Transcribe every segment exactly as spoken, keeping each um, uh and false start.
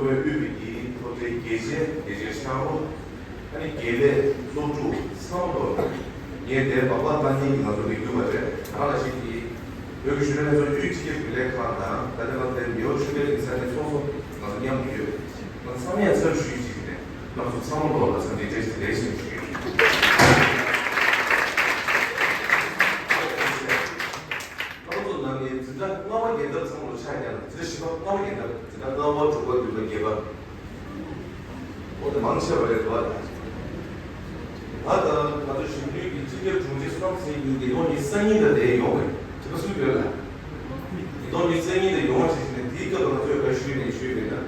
ཚོགས་པའི་དབུས་པའི་གི་ཚོགས་སྡེའི་དགེ་ཆེ་དགེ་ཆེ་ཤང་རོ། ཨ་ནི་དགེ་ལས་སློབ་ཕྲུག་ཚང་མ་ལོ། ངས་དེ་སྦག་སྦག་བཏང་མཁན་གྱི་ང་ཚོ་ལས་འགུལ་བ་རེད། ང་རང་ལ་ཞིག་གིས་བོད་ཀྱི་གཞོན་ནུ་ལྷན་ཚོགས་དབུས་སྤྱི་ཁྱབ་རྒྱུན་ལས་ཁང་དང་ད་ལྟ་ང་ཚོ་ནེའུ་ཡོག་ཆོས་སྡེ་གི་ས་གནས་ཚོགས་གཙོ་ང་ཚོ་མཉམ་དུ་ཡོད། ང་ཚོ་ཚང་མས་ཚབ་ཞུས་ཤིག་ནས་ང་ཚོ་ཚང་མ་ལོ་ལ་འཚམས་འདྲི་བཀྲ་ཤིས་བདེ་ལེགས་ཞུ་ཡོད། ང་ཚོ་ནང་ནས་འཛིན་གྲྭ་ལྔ་པ་རྒྱལ་ཁབ་ཚང་མ་ལོ་ཆ་རྐྱང་འཛིན་གྲྭ་བཞི་པ་ལྔ་པ་རྒྱལ་ཁབ་འཛིན་གྲྭ་ལྔ་པ་དྲུག་པ་བདུན་པ་བརྒྱད་པ། ཨོ་དེ་མང་ཆེ་བ་རེད་འདུག་ཨ། ད་ལྟ་ང་ཚོ་གཞོན་ནུའི་གི་སྤྱི་ཁྱབ་དྲུང་ཆེ་བསོད་ནམས་ཚེ་རིང་གིས་ཉིས་སྟོང་ཉི་ཤུ་རྩ་གཉིས་ལ་དེ་ཡོང་བའི་དྲི་བ་སུས་ཡོད་ལ། ཉིས་སྟོང་ཉི་ཤུ་རྩ་གཉིས་ལ་ཡོང་བ་ཞིག་ནས་དེའི་སྐབས་ལ་ང་ཚོས་ག་ཞུས་ནས་ཞུས་པས་ན།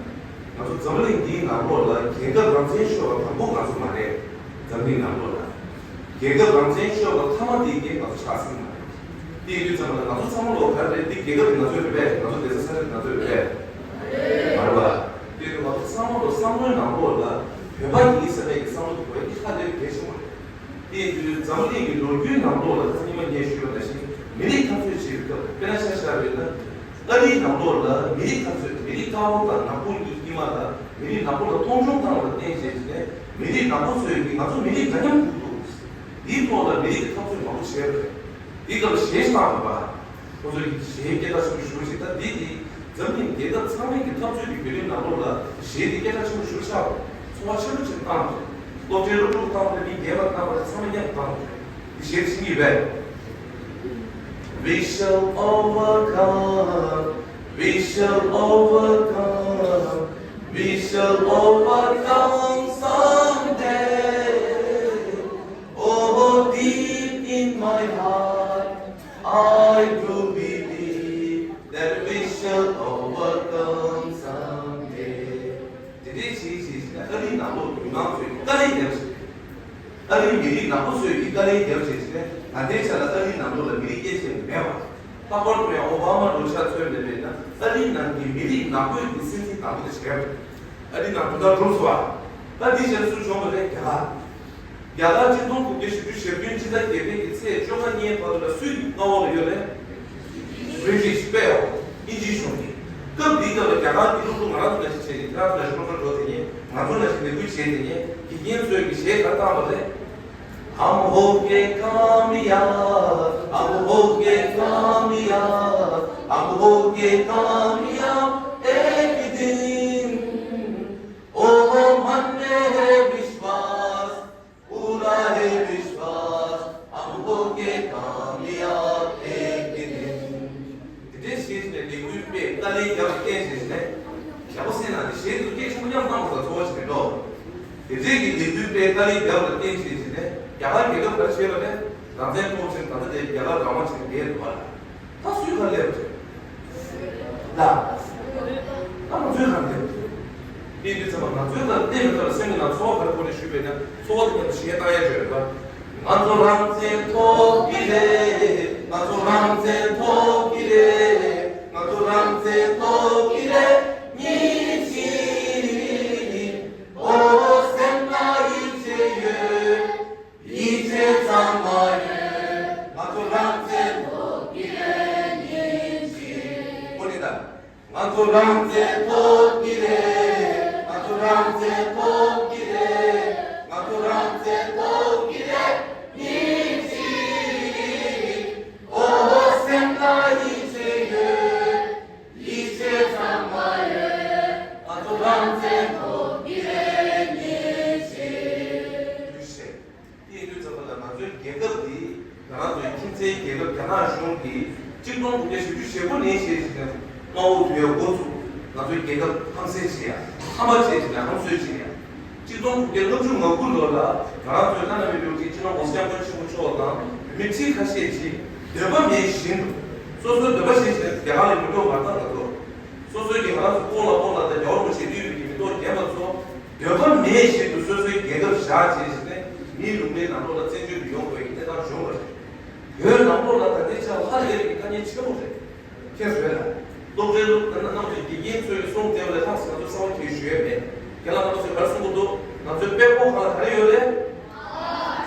ང་ཚོ་འཛམ་གླིང་འདིའི་ནང་ལོགས་ལ་རྒྱལ་ཁབ་རང་བཙན་ཤོར་བ་དང་པོ་ང་ཚོ་མ་རེད། འཛམ་གླིང་ནང་ལོགས་ལ། རྒྱལ་ཁབ་རང་བཙན་ཤོར་བ་མཐའ་མ་དེ་གས་ང་ཚོ་ཆགས་སྲིད་མ་རེད། དེ་ཡིན་དུས་ཙམ་པ་ལ་ང་ཚོ་ཚང་མ་ལོ་ག་རེད། འདི་རྒྱལ་ཁབ་དེ་ང་ཚོའི་རེད་པས། ང་ཚོ་བསྡད་ས་ས་ཆ་དེ་ང་ཚོའི་རེད་པས། མ་རེད་པ། དེ་ཡིན་དུས་ང་ཚོ་ཚང་མ་ལོ་བསམ་བློའི་ནང་ལོགས་ལ་བོད་པ་ཡིན་ས་མེད་ཀྱི་བསམ་བློ་དེ་བོད་ཡིན་ཧ་ལས་གལ་ཆེན་པོ་རེད། དེ་ཡིན་དུས་འཛམ་གླིང་གི་ལོ་རྒྱུས་ནང་ལོགས་ལ་ད་ཉི་མ་ངས་ཞུས་པ་ནང་བཞིན་མི་རིགས་འཐབ་རྩོད་བྱེད་པའི་སྐབས་དཔེར་ན་ཆ་བཞག་པ་ཡིན་ན། ཨ་རིའི་ནང་ལོགས་ལ་མི་རིགས་འཐབ་རྩོད་མི་རིགས་དཀར་པོ་དང་ནག་པོ་གཉིས་དཀྱིལ་མ་ལ་མི་རིགས་ནག་པོ་ལ་མཐོང་ཆུང་བཏང་བ་ལ་བརྟེན་བྱས་ནས་མི་རིགས་ནག་པོ་ཚོས་ཀྱིས་ང་ཚོ་མི་རིགས་འདྲ་མཉམ་སྒུག་འདུག་འདིའི་ཐོག་ལ་མི་རིགས་ཀྱི་འཐབ་རྩོད་མང་པོ་བྱས་པ་རེད། འདིའི་སྐབས་ལ་གཞས་བཏང་བ་རེད་པ། ཁོ་ཚོས་ཀྱིས་གཞས་སྐད་གྲགས་ཆེན་པོ་ཞེ་པོ་ཅིག་ད་འདི་དེ་འཛམ་གླིང་རྒྱལ་ཁབ་ཚང་མའི་གི་འཐབ་རྩོད་ཀྱི་བརྒྱུད་རིམ་ནང་ལོགས་ལ་གཞས་དེ་སྐད་གྲགས་ཆེན་པོ་ཞེ་པོ་ཆགས་པ་རེད། ཚོར་བ་ཆེན་པོ་ཅིག་བཏང་བ་རེད། སློབ་གྲྭའི་སློབ་ཕྲུག་བཏང་བ་རེད། མི་རྒན་པ་བཏང་བ་རེད། ཚང་མ་མཉམ་དུ་བཏང་བ་རེད། We shall overcome, we shall overcome, we shall overcome someday. Oh, deep in my heart, I do believe that we shall overcome someday. དེ་འདྲའི་བྱེད་བྱེད་བྱེད་ན་ཨ་རིའི་ནང་ལོགས་མི་མང་ཚོས་དཀའ་ལས་རྒྱབ་བྱེད། ཨ་རིའི་མི་རིགས་ནག་པོ་ཚོས་ཀྱིས་དཀའ་ལས་རྒྱབ་བྱས་བྱས་ནས་ད་ལྟའི་ཆ་ལ་ཨ་རིའི་ནང་ལོགས་ལ་མི་རིགས་དབྱེ་འབྱེད་མེད་པ། ལྷག་པར་དུ་ཡང་ཨོ་བྷ་མ་རུ་ཤ་ཚོས་ལས་པས་ན་ཨ་རིའི་ནང་གི་མི་རིགས་ནག་པོའི་གི་སྲིད་འཛིན་དང་པོ་དེ་བྱས་པ་རེད། ཨ་རིའི་ནང་དོན་དག་གྲུབ་སོང་བ། ད་འདི་བྱས་སུ་བྱུང་བ་རེད། རྒྱ་གར། རྒྱ་གར་གཅིག་སྟོང་དགུ་བརྒྱ་བཞི་བཅུ་ཞེ་བདུན་སྤྱི་ཟླ་བརྒྱད་པའི་གི་ཚེས་བཅོ་ལྔ་ཉིན་བར་དུ་ལ་སུའི་མངའ་འོག་ལ་ཡོད་རེད། བྷི་རི་ཊིཤ་དཔེ་འོ། དབྱིན་ཇིའི་གཞུང་གིས། སྐབས་འདིའི་སྐབས་ལ་རྒྱ་གར་གྱི་སློབ་ཕྲུག་ང་རང་ཚོ་ནང་བཞིན་བྱས་ནས་ཁྱེད་རང་ཚོ་ནང་བཞིན་སློབ་གྲྭར་འགྲོ་དེ་ཉིན་ང་ཚོ་ནང་བཞིན་ལས་འགུལ་བྱས་དེ་ཉིན་དགེ་རྒན་ཚོས་ཀྱི་གཞས་ག་བཏང་བ་རེད། हम होंगे कामयाब, हम होंगे कामयाब, हम होंगे कामयाब एक दिन। ओ मन में है विश्वास, पूरा है विश्वास, हम होंगे कामयाब एक दिन। དེ་འདྲའི་ཞེས་ནས་ལས་འགུལ་སྤེལ། དཀའ་ལས་རྒྱབ་བརྟན་ཞེས་ནས་ཞབས་པོ་སེ་ན་དེ་ཞེས་སུ་སྐད་ཆུང་མཉམ་བཏང་བ་དང་ཚོར་བ་ཞིག་མེད་འགྲོ། དེ་འདྲའི་གི་ལས་འགུལ་སྤེལ། དཀའ་ལས་རྒྱབ་ལ་བརྟན་ཞེས་ནས་རྒྱ་གར་རྒྱལ་ཁབ་ག་རེ་བྱས་པ་ནས་རང་བཙན་ཐོབ་ཕྱིན། ད་ལྟ་དེ་རྒྱ་གར་རང་དབང་ཆེན་བསྡད་འདུག་བ། ད་སུས་ག་ལས་པ་རེད། ད། ད་ང་ཚོའི་གང་དེ། དེ་དུས་ཚང་མ་ང་ཚོའི་གང་དེ་མི་ཚོར་སེམས་ཀྱི་ནང་ཚོར་བ་ག་རེ་ཁོ་ནས་ཞུས་པས་ན་ཚོར་བ་དེ་ཉམས་སུ་ཞེ་ལྟ་ཡ་བརྗོད་པ། ང་ཚོ་རང་བཙན་ཐོབ་ཀྱི་རེད། ང་ཚོ་རང་བཙན་ཐོབ་ཀྱི་རེད། ང་ཚོ་རང་བཙན་ཐོབ་ཀྱི་རེད། ཉིན་ཞིག་ཨོ་སེམས་ན་ཡིད་ཆེས་ཡོད། ཡིད་ཆེས་ཚང་མ་ཡོད། ང་ཚོ་རང་བཙན་ཐོབ་ཀྱི་རེད་ཉིན་ཞིག །ཨོ་ནི་ད། ང་ཚོ་རང་བཙན་ཐོབ་ཀྱི་རེད། ང་ཚོ་རང་བཙན་ཐོབ་ཀྱི་རེད། ང་ཚོ་རང་བཙན་ཐོབ་ཀྱི་རེད་ཉིན་ཞིག །ཨོ་སེམས་ལ་ཡིད་ཆེས་ཡོད། ཡིད་ཆེས་ཚང་མ་ཡོད། ང་ཚོ་རང་བཙན་ཐོབ་ཀྱི་རེད་ཉིན་ཞིག །དེ་ཡིན་དུས་ཙམ་པ་ལ་ང་ཚོའི་རྒྱལ་ཁབ་འདི་ང་རང་ཚོའི་ཁྱིམ་མཚེས་རྒྱལ་ཁབ་རྒྱ་ནག་གཞུང་གིས་གཅིག་སྟོང་དགུ་བརྒྱ་བཞི་བཅུ་ཞེ་དགུ་ནས་བཤད་བཞིན་མངའ་འོག་ཐུག་ཡ་འགོ་བཙུགས། ང་ཚོའི་རྒྱལ་ཁབ་ཧམ་སེམས་བྱེད་ཡ། ཧམ་པ་བྱེད་བཞིན་ཧམ་གསོད་བྱེད་ཡ། གཅིག་སྟོང་དགུ་བརྒྱ་ལྔ་བཅུ་ང་དགུ་ལོ་ལ་ང་རང་ཚོའི་བླ་ན་མེད་པའི་གླུ་ཆེན་སྤྱི་ནོར་༸གོང་ས་༸སྐྱབས་མགོན་ཆེན་པོ་མཆོག་དང་བོད་མི་ཁྲི་ཁ་ཤས་ཀྱིས་འདོད་པ་མེད་བཞིན་དུ་སོ་སོའི་འདོད་པ་བཞིན་བྱས་ནས་རྒྱ་གར་ལ་ཡོང་འགྲོ་མ་བཏང་ང་ཚོ། སོ་སོའི་གི་ང་རང་ཚོ་ཀོང་ལ་ཀོང་ལ་དང་རྒྱལ་བ་རིན་པོ་ཆེ་དབུས་པའི་གི་མི་ཐོག་རྒྱལ་བ་ཚོ་འདོད་པ་མེད་བཞིན་དུ་སོ་སོའི་རྒྱལ་ཁབ་བཞག་བྱས་ཟིན་ནས་མིའི་ལུང་པའི་ནང་ལོགས་ལ་བཙན་བྱོལ་དུ་ཡོང་དགོས་ཀྱི་གནས་སྟངས་བྱུང་བ་རེད། བོད་ནང་ལོགས་ལ་ད་ལྟའི་ཆར་ཧ་ལས་པའི་དཀའ་ངལ་ཆེན་པོ་རེད། ཁྱེད་ཚོས་ལ་སློབ་གྲྭའི་སློབ་གྲྭ་ནང་གི་དགེ་རྒན་ཚོས་གསུངས་བསྡད་པ་ལས་ལྷག་ཙམ་ང་ཚོས་གསར་པ་གང་ཞུ་ཡས་མེད། རྒན་ལགས་རྣམ་པ་ཚོས་ག་རེ་གསུང་གི་འདུག །ང་ཚོའི་དཔེ་ཁོག་ཁང་ལ་ག་རེ་ཡོད་རེད།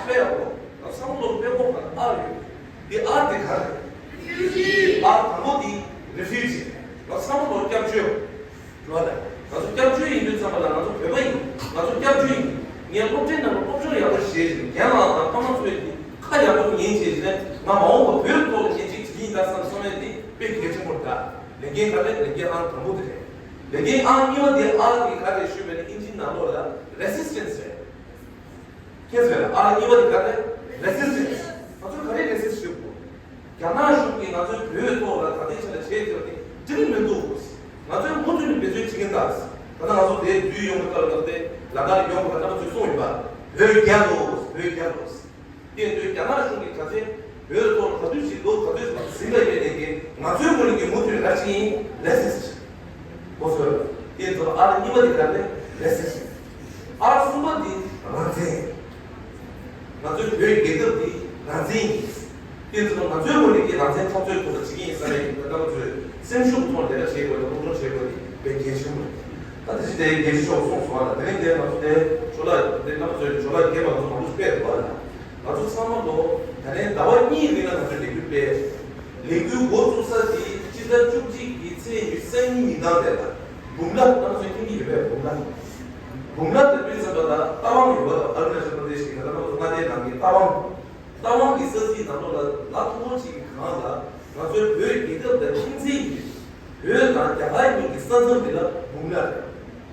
དཔེ་ཡག་པོ། ང་ཚོ་ཚང་མ་ལོག་དཔེ་ཁོག་ཁང་ལ་ཨར་ཡོད། འདི་ཨར་དེ་ག་རེ་རེད། ཨར་དང་པོ་དེ་རི་ཕིའུ་ཇི་རེད། ང་ཚོ་ཚང་མ་ལོག་སྐྱབས་བཅོལ། རེད་བ། ད་ང་ཚོ་སྐྱབས་བཅོལ་ཡིན་ བསམ་པ་ལ་ང་ཚོ་བོད་པ་ཡིན། ང་ཚོ་སྐྱབས་བཅོལ་ཡིན། ངས་སློབ་གྲྭའི་ནང་ལ་སློབ་སྦྱོང་ཡག་པོ་བྱས་ཤིང་རྒན་ལགས་དང་ཕ་མ་ཚོས་ཀྱི་ཁ་ཡག་པོ་ཉན་བྱས་ཤིང་ནས་ང་མ་འོངས་པ་བོད་ཐོག་ལ་ཉན་ཅིག་བྱེད་ཀྱི་ཡིན་ད་བསམ་བསམ་ཡས་དེ་དཔེ་གལ་ཆེན་པོ་རེད་ད། ལས་འགན་ག་རེ་ལས་འགན་ཨང་དང་པོ་དེ་རེད། ལས་འགན་ཨང་གཉིས་པ་དེ་ཨ་དེ་ག་རེ་ཞུས་པ་ནི་ཨིན་ཇིའི་ནང་ལོགས་ལ་resistance་རེད། ཁྱེད་ཚོས་ཨ་གཉིས་པ་དེ་ག་རེ་resistance། ང་ཚོས་ག་རེ་resist་བྱེད་དགོས། རྒྱ་ནག་གཞུང་གིས་ང་ཚོའི་བོད་ཐོག་ལ་ད་ལྟའི་ཆ་ལ་བྱས་ཡོད་དེ་འགྲིག་མི་འདུག་ང་ཚོས་མུ་མཐུད་ནས་འབད་བརྩོན་བྱེད་ཀྱི་ཡིན་ད། ད་ལྟ་ང་ཚོ་དེའི་དུས་ཡོང་གི་སྐབས་ལ་དེ་ལ་དྭགས་ཡོང་གི་ད་ལྟ་ང་ཚོས་གསུངས་ཡོད་པ། བོད་རྒྱལ་ལོ། བོད་རྒྱལ་ལོ། དེ་དུས་རྒྱ་ནག་གཞུང་གིས་ག་ཚོད་བོད་ཐོག་ག་དུས་ཤིག་ལོ་ག་དུས་ཟིན་ལ་ཡོད་ནས་ཀྱི་ང་ཚོའི་ངོས་ནས་ཀྱི་མུ་མཐུད་ནས་ག་ཅི་ཡིན་resist། ཁོ་ཚོས་དེ་ཚོ་ཨར་གཉིས་པ་དེ་ག་ནས་resist། ཨར་གསུམ་པ་དེ་རང་བཙན། ང་ཚོའི་བོད་རྒྱལ་ཁབ་དེ་རང་བཙན་ཡིན། དེ་ཚོ་ང་ཚོའི་ངོས་ནས་ཀྱི་རང་བཙན་འཐབ་རྩོད་ཐོག་ལ་བྱེད་ཀྱི་ཡིན་ས་རེད། ད་ལྟ་ང་ཚོས་སེམས་ཤུགས་ཐོག་ལས་ཀ་བྱེད་དགོས་དང་སློབ་སྦྱོང་བྱེད་དགོས་དེ་དཔེ་གལ་ཆེན་པོ་རེད། ད་དེ་བཞིན་དེ་རྒྱལ་སྤྱི་ཤོག་གསུངས་སོང་བ་ལ། དེ་རིང་དེ་ང་ཚོ་དེ་ཇོ་ལགས་དེ་རྣམ་པ་ཚོའི་ཇོ་ལགས་རྒན་པ་ང་ཚོ་མང་པོ་ཞིག་ཕེབས་འདུག་བ་ལ། ང་ཚོ་ཚང་མ་ལོ་ད་ལན་ཟླ་བ་གཉིས་རིང་ལ་ང་ཚོས་ལས་འགུལ་སྤེལ། ལས་འགུལ་འགོ་བཙུགས་ས་དེ་སྤྱི་ཟླ་བཅུ་གཅིག་གི་ཚེས་ཉི་ཤུ་རྩ་གཉིས་ཉིན་གང་དེ་ལ་འབུམ་ལ་རྣམ་པ་ཚོས་མཁྱེན་གྱི་ཡོད་པས། འབུམ་ལ། འབུམ་ལ་དེ་དཔེ་མཚོན་པ་ལ་རྟ་དབང་ཡོད་པ་དང་ཨ་རུ་ན་ཅལ་པར་དེ་ཤི་ང་ཚོ་མངའ་སྡེའི་ནང་གི་རྟ་དབང་། རྟ་དབང་གི་ས་ཚིགས་ནང་ལོགས་ལ་ལ་མཐོ་པོ་ཅིག་གི་སྒང་ལ་ང་ཚོའི་བོད་རྒྱལ་ཁབ་དང་ཁྱིམ་མཚེས་ཡིན། བོད་དང་རྒྱ་གར་གཉིས་ཀྱི་ས་མཚམས་དེ་ལ་འབུམ་ལ་རེད།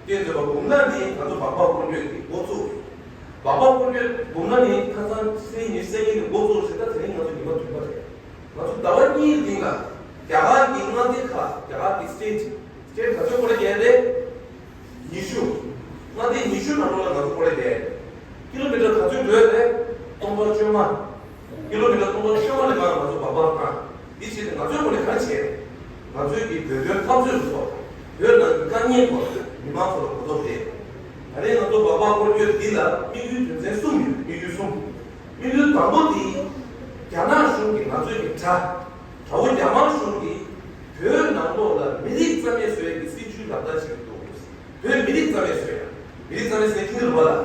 དེ་ཚོ་བ་འབུམ་ལ་ནི་ང་ཚོ་སྦག་སྦག་སྐོར་སྐྱོད་ཀྱི་འགོ་བཙུགས་རེད། སྦག་སྦག་སྐོར་སྐྱོད་འབུམ་ལ་ནི་ཁ་སང་ཚེས་ཉི་ཤུ་རྩ་གཉིས་ནས་འགོ་བཙུགས་ཟེར། ད་དེ་རིང་ང་ཚོ་ཉི་མ་བདུན་པ་རེད། ང་ཚོ་ཟླ་བ་གཉིས་སྟེང་ལ་རྒྱ་གར་གྱི་མངའ་སྡེ་ཁག་རྒྱ་གར་གྱི་state state་ག་ཚོད་སྐོར་རྒྱག་རེད། ཉི་ཤུ། མངའ་སྡེ་ཉི་ཤུ་ནང་ལོགས་ལ་ང་ཚོ་སྐོར་ར་བསྡད། ཀི་ལོ་མི་ཊར་ག་ཚོད་འགྲོ་ཡ་རེད། སྟོང་ཕྲག་བཅོ་ལྔ། ཀི་ལོ་མི་ཊར་སྟོང་ཕྲག་བཅོ་ལྔ་ལས་མང་ང་ཚོ་འབབ་འབབ་བཏང་། འདི་བྱས་ཏེ་ང་ཚོའི་ངོས་ནས་ག་རེ་བྱས། ང་ཚོའི་གི་བོད་དོན་འཐབ་རྩོད་ཀྱི་ཐོག་བོད་ནང་གི་དཀའ་ངལ་ཐོག་མི་མང་ཚོ་ལ་གོ་རྟོགས་སྤེལ། ད་རེས་ང་ཚོ་འབབ་འབབ་སྐོར་སྐྱོད་འདི་ལ་དམིགས་ཡུལ་དོན་ཚན་གསུམ་ཡོད། དམིགས་ཡུལ་གསུམ། དམིགས་ཡུལ་དང་པོ་འདི་རྒྱ་ནག་གཞུང་གིས་ང་ཚོའི་གི་དགྲ་དགྲ་བོ་རྒྱ་དམར་གཞུང་གིས་བོད་ནང་ལོགས་ལ་མི་རིགས་རྩ་མེད་བཟོ་ཡ་གི་སྲིད་ཇུས་ལག་བསྟར་བྱེད་ཀྱི་འདུག་བོད་མི་རིགས་རྩ་མེད་བཟོ་ཡ། མི་རིགས་རྩ་མེད་ཟེར་ཁྱོད་རེད་བ་ལ།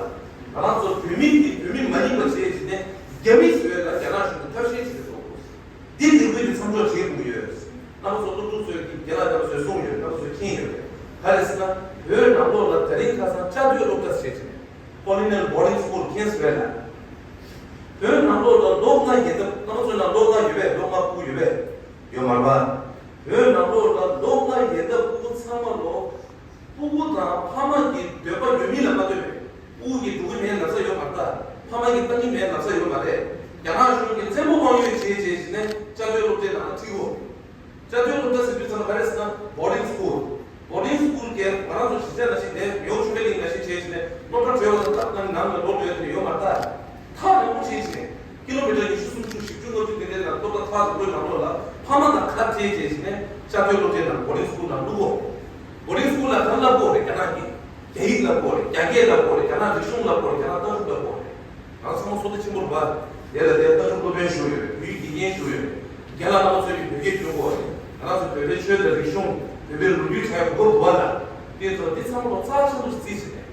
ང་རང་ཚོ་བོད་མི་འདི་བོད་མི་མ་ཡིན་པ་བྱས་བྱས་ནས་རྒྱ་མི་བཟོ་ཡ་ལ་རྒྱ་ནག་གཞུང་གིས་ཐབས་ཤེས་བྱེད་ཀྱི་འདུག་འདི་ལས་འགུལ་གྱི་མཚམས་འཇོག་བྱེད་དགོས་ཀྱི་ཡོད། རྣམ་པ་ཚོ་སློབ་ཕྲུག་ཚོས་ཀྱི་རྒན་ལགས་རྣམ་པ་ཚོས་གསུངས་ཡོད། རྣམ་པ་ཚོས་མཁྱེན་ཡོད། ག་རེ་ཟེར་ན་བོད་ནང་ལོགས་ལ་ད་རིང་ཁ་སང་བཅའ་སྡོད་སློབ་གྲྭ་ཟེར་བྱས་ནས་Colonial Boarding School་མཁྱེན་སོང་བས་ན། བོད་ནང་ལོགས་ལ་ལོ་ལྔ་ཡན་འདབ་རྣམ་པ་ཚོའི་ནང་ལོ་ལྔ་ཡོད་པས། ལོ་ལྔ་ཕྲུ་གུ་ཡོད་པས་ཡོད་མ་རེད་པ། བོད་ནང་ལོགས་ལ་ལོ་ལྔ་ཡན་འདབ་ཕྲུ་གུ་ཚང་མ་ལོ། ཕྲུ་གུ་དང་ཕ་མ་གི་འདོད་པ་ཡོད་མིན་ལ་མ་ལྟོས་པའི་ཕྲུ་གུ་གི་འགྲོ་གི་མེད་ལབ་ས་ཡོད་མ་རེད་ད། ཕ་མ་གི་ལྟ་གི་མེད་ལབ་ས་ཡོད་མ་རེད། རྒྱ་ནག་གཞུང་གིས་བཙན་པོ་དབང་ཡོད་བྱས་བྱས་བྱས་ནས་བཅའ་སྡོད་སློབ་གྲྭའི་ནང་ལ་ཁྲིད་འོ། བཅའ་སྡོད་སློབ་གྲྭ་ཟེར་དུས་ཙམ་ལ་ག་རེ་ཟེར་ན་boarding school། Boarding school་གས་ང་རང་ཚོ་གཞིས་ཆགས་ནང་བཞིན་ནས་ཡོང་ཆོས་འཕེལ་གླིང་ནང་བཞིན་བྱས་བྱས་ནས་སློབ་གྲྭ་གྲོལ་བ་དང་ཏག་ཏག་ནང་ལ་ལོག་འགྲོ་ཡ་དེ་ཡོད་མ་རེད་ད། ཐག་རིང་པོ་བྱས་བྱས་ནས་ཀི་ལོ་མི་ཊར་ཉི་ཤུ་སུམ་ཅུ་བཞི་བཅུ་ལྔ་བཅུ་དེ་འདྲའི་ནང་སློབ་གྲྭ་ཐག་རིང་པོའི་ནང་ལོགས་ལ་ཕ་མ་དང་ཁ་བྲལ་བྱས་བྱས་ནས་བཅའ་སྡོད་སློབ་གྲྭའི་ནང་boarding school་ནང་བླུག་གོ། Boarding school་ལ་ག་རེ་བསླབ་དགོས་རེད། རྒྱ་ནག་གི་རྒྱ་ཡིག་བསླབ་དགོས་རེད། རྒྱ་སྐད་བསླབ་དགོས་རེད། རྒྱ་ནག་རིག་གཞུང་བསླབ་དགོས་རེད། རྒྱ་ནག་ལྟ་གྲུབ་བསླབ་དགོས་རེད། ང་ཚང་མ་བསོད་བདེ་ཆེན་པོ་རེད་པ། དེ་ལ་དེ་ལྟ་གྲུབ་སློབ་དཔོན་ཞུ་ཡོད། བོད་ཡིག་དགེ་རྒན་ཞུ་ཡོད། རྒན་ལགས་རྣམ་པ་ཚོས་ཀྱི་བོད་སྐད་སྒྱུར་དགོས་རེད། ང་རང་ཚོ་བོད་པའི་ཆོས་དང་རིག་གཞུང་བོད་པའི་ལོ་རྒྱུས་ཆགས་ཡོད་གོ་དུ་བ་ལ། དེ་ཚོ་དེ་ཚང་མ་ལོ་རྩ་ཆེན་པོ་ཞིག་བརྩིས་ཟིན་ནས།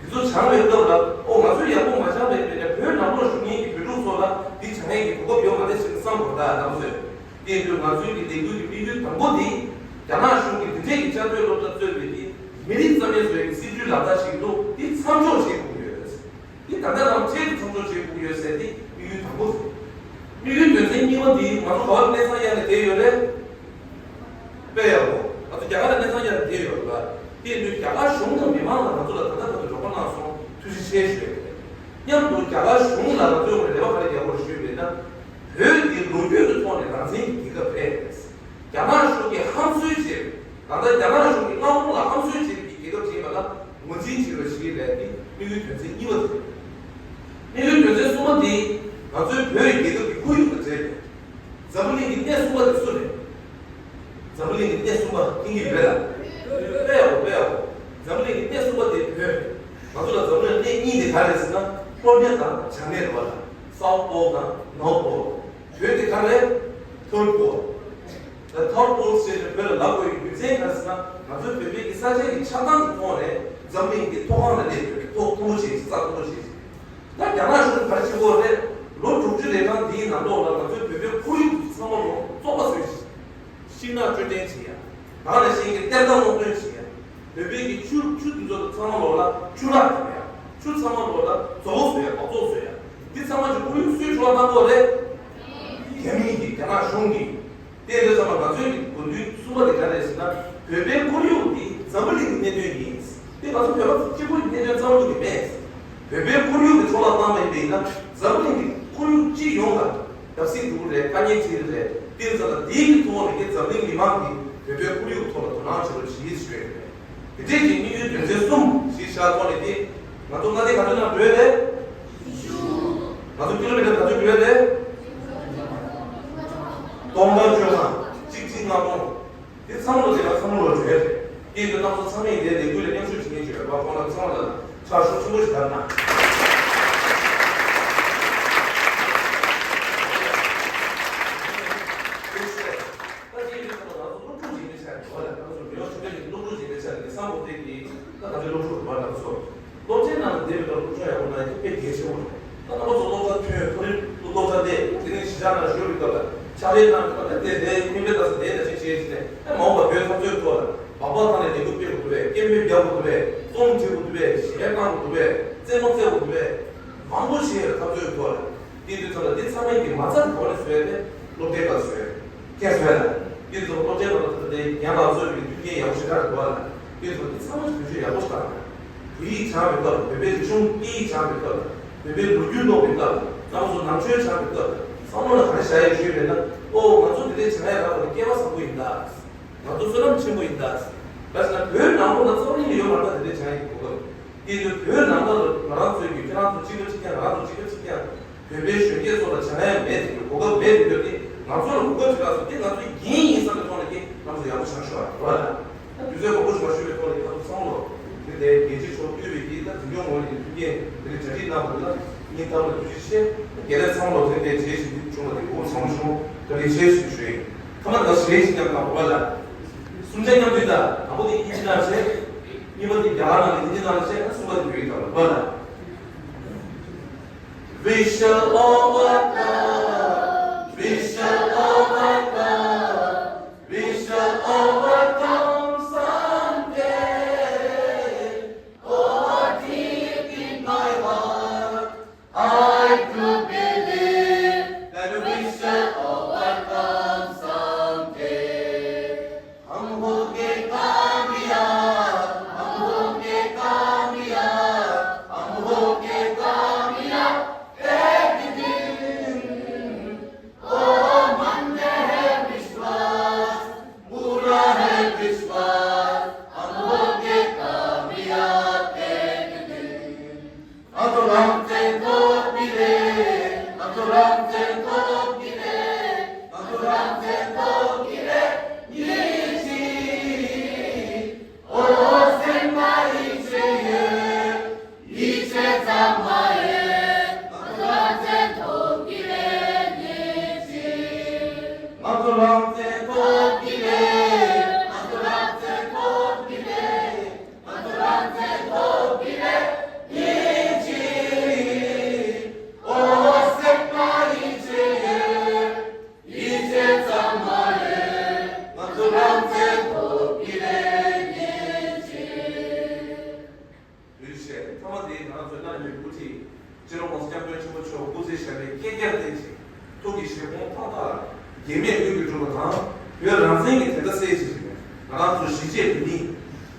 དེ་ཚོ་སྦྱང་བའི་སྐབས་ལ་ཨོ་ང་ཚོས་ཡག་པོ་མ་སྦྱངས་པའི་མེད་ན་བོད་ནང་ལོགས་བཞུགས་མཁན་གྱི་བོད་ཕྲུག་ཚོ་ལ་འདི་སྦྱང་ཡས་ཀྱི་གོ་སྐབས་ཡོད་མ་རེད་ཟེར་ནས་བསམ་དགོས་ད་རྣམ་པ་ཚོས། དེ་ཡིན་དུས་ང་ཚོའི་གི་ལས་འགུལ་གྱི་དམིགས་ཡུལ་དང་པོ་དེ་རྒྱ་ནག་གཞུང་གིས་འདི་འདྲའི་གི་བཅའ་སྡོད་སློབ་གྲྭ་གཙོས་པའི་གི་མི་རིགས་རྩ་མེད་བཟོ་ཡས་ཀྱི་སྲིད་ཇུས་ལག་བསྟར་བྱེད་ཀྱི་འདུག་འདི་མཚམས་འཇོག་བྱེད་དགོས་ཡོད། འདི་ད་ལྟ་དང་འཕྲལ་དུ་མཚམས་འཇོག་བྱེད་དགོས་ཡོད་ཟེར་འདི་དམིགས་ཡུལ་དང་པོ་རེད། དམིགས་ཡུལ་དོན་ཚན་གཉིས་པ་འདི་ང་ཚོ་ག་བ་གནས་ཚང་གཡར་ནས་བསྡད་ཡོད་རེད། དཔེ་ཡག་པོ། ང་ཚོ་རྒྱ་གར་ལ་གནས་ཚང་གཡར་ནས་བསྡད་ཡོད་རེད་པ། དེ་ཡིན་དུས་རྒྱ་གར་གཞུང་དང་མི་མང་ལ་ང་ཚོ་ལ་ད་ལྟ་བར་དུ་རོགས་པ་གནང་སོང་ཐུགས་རྗེ་ཆེ་ཞུ་ཡ་རེད། མཉམ་དུ་རྒྱ་གར་གཞུང་ལ་ང་ཚོའི་ངོས་ནས་རེ་བ་ག་རེ་རྒྱག་དགོས་རེད་ཞུས་པ་ཡིན་ན། བོད་འདི་ལོ་རྒྱུས་ཀྱི་ཐོག་ནས་རང་བཙན་གྱི་རྒྱལ་ཁབ་རེད། རྒྱ་ནག་གཞུང་གིས་ཧམ་བཟོས་བྱས། ད་ལྟ་རྒྱ་ནག་གཞུང་གིས་མངའ་ཁོངས་ལ་ཧམ་བཟོས་བྱས་པའི་རྒྱལ་ཁབ་ཅིག་ཡིན་པ་ལ་ངོས་འཛིན་བྱེད་པ་ཞིག་ལས་ཀྱི་དམིགས་ཡུལ་དོན་ཚན་གཉིས་པ་དེ་རེད། དམིགས་ཡུལ་དོན་ཚན་གསུམ་པ་འདི་ང་ཚོའི་བོད་རྒྱལ་ཁབ་ཀྱི་ཁོར་ཡུག་དང་འབྲེལ་ནས། འཛམ་བུ་གླིང་གི་སྣེ་གསུམ་པ་དེ་སུ་རེད། འཛམ་བུ་གླིང་གི་སྣེ་གསུམ་པ་མཁྱེན་གྱི་ཡོད་པས་ལ། དཔེ་ཡག་པོ་དཔེ་ཡག་པོ། འཛམ་བུ་གླིང་གི་སྣེ་གསུམ་པ་དེ་བོད་རེད། ང་ཚོ་ལ་འཛམ་བུ་གླིང་སྣེ་གཉིས་དེ་ག་རེ་རེད་ཟེར་ན་ལྷོ་སྣེ་དང་བྱང་སྣེ་རེད་པ་ལ། South Pole་དང་North Pole། བོད་དེ་ག་རེ་རེད། Third Pole། The Third Pole་ཟེར་ནས་བོད་ལ་ལབ་དགོས་ཡོད་རྒྱུ་མཚན་ག་རེ་ཟེར་ན་ང་ཚོའི་བོད་པའི་གི་ས་ཆ་གི་ཆགས་སྟངས་ཀྱི་ཐོག་ནས་འཛམ་བུ་གླིང་གི་མཐོ་སྒང་ལ་སླེབས་ཡོད་རེད། མཐོ་མཐོ་པོ་བྱས་ཤིང་རྩ་མཐོ་པོ་བྱས་ཤིང་། ད་རྒྱ་ནག་གཞུང་ག་རེ་བྱེད་ཀྱི་ཡོད་རེད། ལོ་དྲུག་ཅུ་རེ་གྲངས་འདིའི་ནང་ལོགས་ལ་ང་ཚོའི་བོད་པའི་ཁོར་ཡུག་ཚང་མ་ལོ་བཙོག་པ་བཟོས་ཤིང་། ཤིང་ནགས་གཅོད་འཐེན་བྱེད་ཡ། ད་ནང་བཞིན་གྱི་གཏེར་ཁ་སློག་འདོན་བྱེད་ཡ། བོད་པའི་གི་ཆུ་ཆུ་དེ་ཚོ་ཚང་མ་ལོག་ལ་ཆུ་རགས་བཟོ་ཡ། ཆུ་ཚང་མ་ལོག་ལ་རྫོང་བཟོ་ཡ། སྦགས་བཙོག་བཟོ་ཡ། འདི་ཚང་མ་གི་ཁོར་ཡུག་སུས་འཕྲོ་བརླག་གཏང་གི་ཡོད་རེད། རྒྱ་མི་གིས། རྒྱ་ནག་གཞུང་གིས། དེ་འདྲ་ཚང་མ་ང་ཚོའི་གི་དགོས་འདུན་གསུམ་པ་དེ་ག་རེ་རེད་ཟེར་ན། བོད་པའི་ཁོར་ཡུག་འདི་འཛམ་བུ་གླིང་གི་གནད་དོན་ཡིན། འདི་ང་ཚོ་བོད་པ་གཅིག་པུའི་གནད་དོན་རྩ་བ་ཉིད་ནས་མེད། བོད་པའི་ཁོར་ཡུག་གི་འཕྲོ་བརླག་བཏང་བ་ཡིན་པ་ཡིན་ན། འཛམ་བུ་གླིང་གི་ཁོར་ཡུག་སྤྱི་ཡོངས་ལ་བརྡབ་གསིག་འགྲོ་གི་རེད། དཀའ་ངལ་འཕྲད་ཀྱི་རེད། དེ་ཙམ་ལ་དེའི་གི་ཐོག་ནས་ཀྱི་འཛམ་གླིང་མི་མང་གིས་བོད་པའི་ཁོར་ཡུག་ཐོག་ལ་དོ་སྣང་བྱེད་རོགས་བྱེད་ཞུ་ཡ་རེད། དེ་འདྲའི་གི་དམིགས་ཡུལ་དོན་ཚན་གསུམ་གཞི་བཞག་ཐོག་ནས་ཀྱི་ང་ཚོ་མངའ་སྡེ་ག་ཚོད་ནང་འགྲོ་ཡ་རེད། ང་ཚོ་ཀི་ལོ་མི་ཊར་ག་ཚོད་འགྲོ་ཡ་རེད། སྟོང་ཕྲག་བཅོ་ལྔ། གཅིག་གཅིག་ལྔ་སྟོང་། དེ་ཚང་མ་ལོ་དེ་ལ་ཚང་མ་ལོ་བརྗོད། དེ་ཡིན་དུས་རྣམ་པ་ཚང་མས་དེ་ལས་འགུལ་ལ་མཉམ་ཞུགས་བྱེད་མཁན་བརྗོད་པ་ཁོང་རྣམ་ཚང་མ་ལ་ཕྱག་ཤུགས་ཆེན་པོ་ཞིག་བརྡབ་གནང་། ད་དེ་ཡིན་དུས་ང་ཚོ་སློབ་ཕྲུག་ཡིན་པའི་ཆ་ནས་འོ་ལ་ང་ཚོ་མི་ཡོང་ཆུང་ཆུང་གི་སློབ་ཕྲུག་ཡིན་པའི་ཆ་ནས་བསམ་བློ་དེ་གི་ད་ང་ཚོའི་སློབ་ཕྲུག་རེད་པ། ང་ཚོ་སློབ་ཆེན་ནང་ལ་བསྡད་པའི་སྐབས་སློབ་སྦྱོང་ཡག་པོ་གནང་ཡ་དེ་དཔེ་གལ་ཆེན་པོ་རེད། ད་རྣམ་པ་ཚོ་སློབ་གྲྭ་ཐོན། མཐོ་རིམ་སློབ་གྲྭ་བསྡད། དེ་ནས་གཞིས་ཆགས་ནང་བཞུགས་པའི་སྐབས་ལ་ཕྱག་ལས་གནང་གི་སྐབས་ལ་དེ་དེ་སྨན་པའི་ལྟ་ས་དེ་ལ་ཅིག་བྱས་ཟིན་ནས། ཨེ་མ་འོངས་པ་བོད་འཐབ་རྩོད་ཐོག་ལ་སྦག་སྦག་ཐང་ནས་ལས་འགུལ་སྤེལ་དགོས་འདུག་པས། སྐད་འབོད་རྒྱག་དགོས་འདུག་པས། རྩོམ་འབྲི་དགོས་འདུག་པས། བཤད་གཏང་དགོས་འདུག་པས། རྩེད་མོ་རྩེ་དགོས་འདུག་པས། མང་པོ་ཞིག་འཐབ་རྩོད་ཐོག་ལ། དེ་དུས་ཙམ་ལ་འདི་ཚང་མའི་གི་མ་རྩ་གི་སྒོ་ནས་བཟོས་ཏེ་སློབ་གྲྭའི་སྐབས་བཟོས། ཁྱེད་བཟོས་ལ། དེ་ཚོ་སློབ་གྲྭའི་སྐབས་ལ་ད་ལྟ་ཡང་ལག་བཟོས་པའི་མཐུན་རྐྱེན་ཡག་པོ་ཞེ་དྲག་འདུག་བ་ལ། དེ་ཚོ་འདི་ཚང་མ་བེད་སྤྱོད་ཡག་པོ་ཞིག་བཏང་ན། བོད་ཡིག་སྦྱངས་པའི་སྐབས། བོད་པའི་རིག་གཞུང་སྐད་ཡིག་སྦྱངས་པའི་སྐབས། བོད་པའི་ལོ་རྒྱུས་ཀློག་པའི་སྐབས། རྣམ་པ་ཚོ་ནང་ཆོས་སྦྱངས་པའི་སྐབས། བསམ་བློ་ལ་ག་རེ་བཞག་ཡོད་ཞུས་པས་ན། ཨོ་ང་ཚོ་འདི་འདྲའི་སྦྱང་ཡ་རག་པ་ནི་སྐལ་བ་བཟང་པོ་ཡིན་ད། ང་ཚོ་བསོད་ནམས་ཆེན་པོ་ཡིན་ད། ག་ཟེར་ན་བོད་ནང་ལོགས་ན་རྩ་བ་ཉིད་ནས་ཡོད་མ་རེད་ད་དེ་འདྲའི་སྦྱང་ཡ་གི་གོ་སྐབས། དེ་ཚོ་བོད་ནང་ལ་ང་རང་ཚོའི་གི་ཁྱེད་རང་ཚོ་གཅིག་པ་གཅིག་རྐྱང་། ང་རང་ཚོ་གཅིག་པ་གཅིག་རྐྱང་། བོད་པའི་གཞོན་སྐྱེས་ཚོ་ལ་སྦྱང་ཡ་མེད་དེ། གོ་སྐབས་མེད་དེ། ཡོད་དེ་ང་ཚོ་ལ་གོ་སྐབས་ཅིག་རག་སོང་། དེ་ང་ཚོའི་འགན་ཡིན་བསམ་པའི་ཐོག་ནས་ཀྱི་རྣམ་ཚོ་ཡག་པོ་བྱང་ཤོག་ཨ་རེད་བ་ལ། ད་དུས་ཚོད་མང་པོ་ཞིག་མ་ཞུས་པའི་ཐོག་ནས་ཀྱི་ང་ཚོ་ཚང་མ་ལོ་དེ་དེ་རྒྱལ་སྤྱིའི་ཕྱོགས་བསྡུས་པའི་གི་ད་འཛིན་སྐྱོང་ངོས་ནས་མཐུན་རྐྱེན་དེ་རིགས་གྲ་སྒྲིག་གནང་བ་དེ་ལ་སྙིང་ཐག་པ་ནས་ཐུགས་རྗེ་ཆེ། རྒན་ལགས་ཚང་མ་ལོ་དེ་འདྲའི་བྱས་ཤིང་འདི་བྱུང་བ་དེ་གོ་སྐབས་བཟང་པོ་བྱུང་། བཀའ་དྲིན་ཆེ་ཞུ་ཞུ་ཡིན། ཐ་མ་ད་གཞས་ཤིག་མཉམ་གནང་བ་ལ། གསུམ་ཆ་མཉམ་འདུས། ད་དང་པོ་དེ་དབྱིན་ཇི་ནང་བྱས། གཉིས་པ་དེ་རྒྱ་གར་ནང་གི་དབྱིན་ཇི་ནང་བྱས། གསུམ་པ་དེ་བོད་ཡིག་ཐོག་ལ་བ་ལ། We shall overcome, we shall overcome, we shall overcome someday. Oh, deep in my heart, I do believe that we shall overcome someday. हम होंगे कामयाब, हम होंगे कामयाब, हम होंगे कामयाब एक दिन। ओ मन में है विश्वास, पूरा है विश्वास, हम होंगे कामयाब एक दिन। ང་ཚོ་རང་བཙན་ཐོབ་ཀྱི་རེད། ང་ཚོ་རང་བཙན་ཐོབ་ཀྱི་རེད། ང་ཚོ་རང་བཙན་ཐོབ་ཀྱི་རེད། ཉིན་གཅིག་ཨོ་སེམས་ལ་ཡིད་ཆེས་ཡོད། ཡིད་ཆེས་ཙམ་མ་ཡིན། ང་ཚོ་རང་བཙན་ཐོབ་ཀྱི་རེད། ཉིན་གཅིག་ང་ཚོ་རང་བཙན་ཐོབ་ཀྱི་རེད། ང་ཚོ་རང་བཙན་ཐོབ་ཀྱི་རེད། ང་ཚོ་རང་བཙན་ཐོབ་ཀྱི་རེད། ཉིན་གཅིག་ཨོ་སེམས་ལ་ཡིད་ཆེས་ཡོད། ཡིད་ཆེས་ཙམ་མ་རེད། ང་ཚོ་རང་བཙན་ཐོབ་ཀྱི་རེད། ཉིན་གཅིག་བོད་ཆས་ཐ་མ་དེ་ང་རང་ཚོའི་གནའ་བོའི་བུ་ཁྲིད་སྤྱི་ནོར་༸གོང་ས་༸སྐྱབས་མགོན་ཆེན་པོ་མཆོག་སྐུ་ཚེ་ཞབས་པད་བསྐལ་བརྒྱར་བརྟན་ཅིང་། ཐུགས་ཀྱི་བཞེད་དགོངས་མཐའ་དག་ལ་འགལ་མེད་དངོས་ཀྱིས་འགྲུབ་པ་དང་། བོད་རང་བཙན་གྱི་དོན་དག་གསལ་ཅིང་། ང་རང་ཚོ་གཞིས་བྱེས་བོད་མི་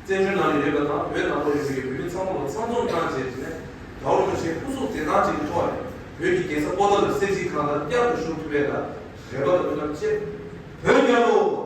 བཙན་བྱོལ་ནང་ལ་ཡོད་པ་དང་བོད་ནང་ལོགས་ཡོད་པའི་བོད་མི་ཚང་མ་ལ་ཚང་འཛོམས་གནང་བྱས་ནས། དགའ་བ་རིན་པོ་ཆེའི་སྐུ་གཟུགས་མཛད་བཟང་ཅིག་གི་ཐོག་ནས་བོད་ཀྱི་རྒྱལ་ས་པོ་ཏཱ་ལའི་གསེར་བྱེས་ཁང་ལ་བསྐྱར་དུ་བཞུགས་ཐུབ་པའི་ལ་རེ་བ་དང་སྨོན་ལམ་བཅས། བོད་རྒྱལ་ལོ།